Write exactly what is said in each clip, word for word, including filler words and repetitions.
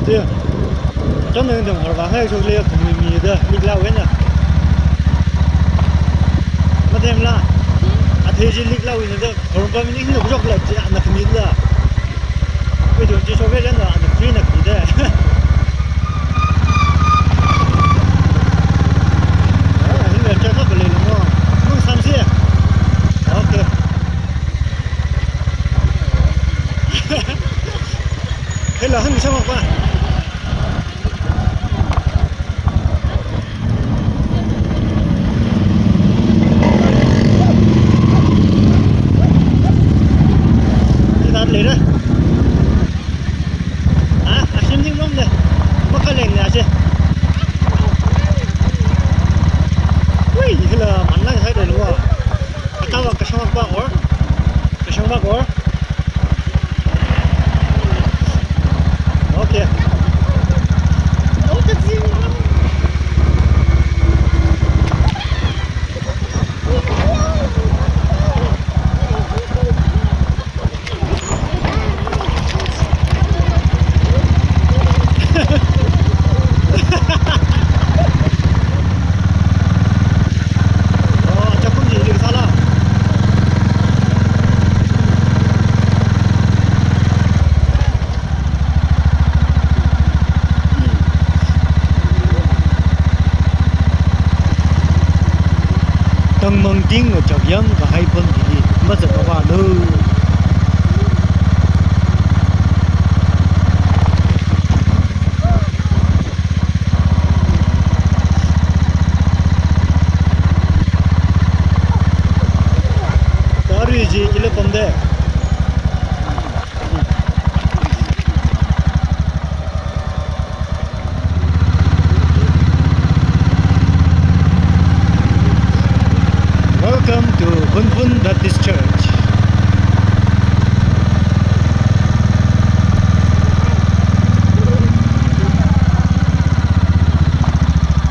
Chon nang dong harba hai chok le khami mi da likla wena. Mathemla. Athei chi likla wena da harba mi ni no chok la chi na khami da. Wei dong chi chok le na na khami na khami da. Ah, hin le chok le no. Nung samsi. Okay. Hello, hang sama pa. Ini tadi lera. Ah, asin ting nom de. Makaleng ne asin. Wih, gila, mana saya dah luar. Kata wak kasang wak or? Kasang wak or? Okay. Tangmang ting wa chak yang kahai pon dili mazat pavālu. Gari chi kila pamde. Welcome to Hunphun Baptist Church.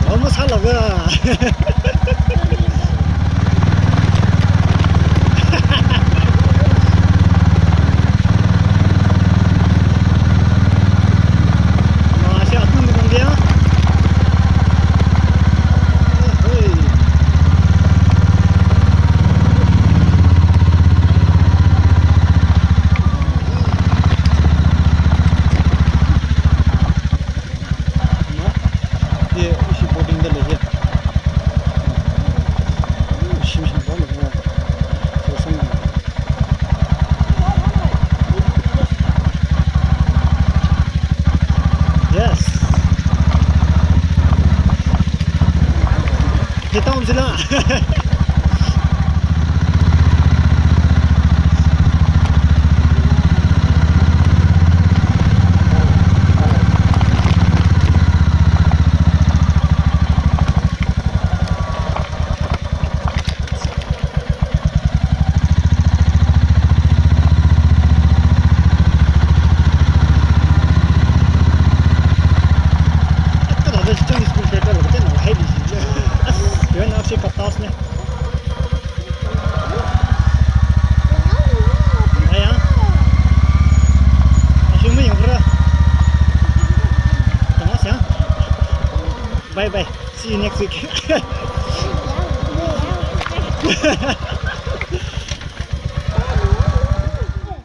Almost halaga. Yes. Kita om sila. Kala da chang school te kala kate na hai di si. As, yo na se katas ne. Aya. Asu mi yang ra. Tama sia. Bye bye. See you next week.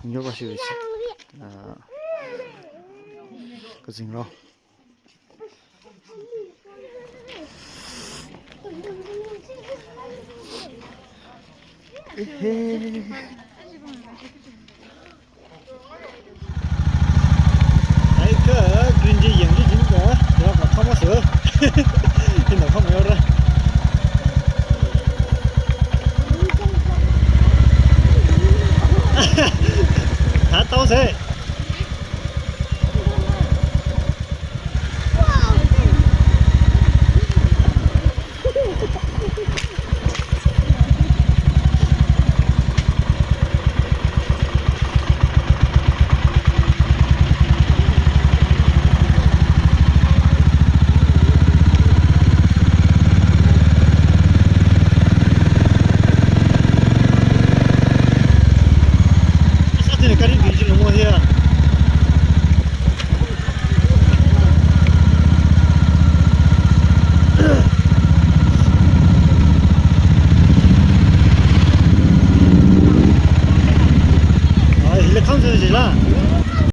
Yo ba shi. Ah. Kazing ro. Ehe. Ai ka green ji yang ji jin ka, ya ka kama se. Ina kama yora. Ha tau se.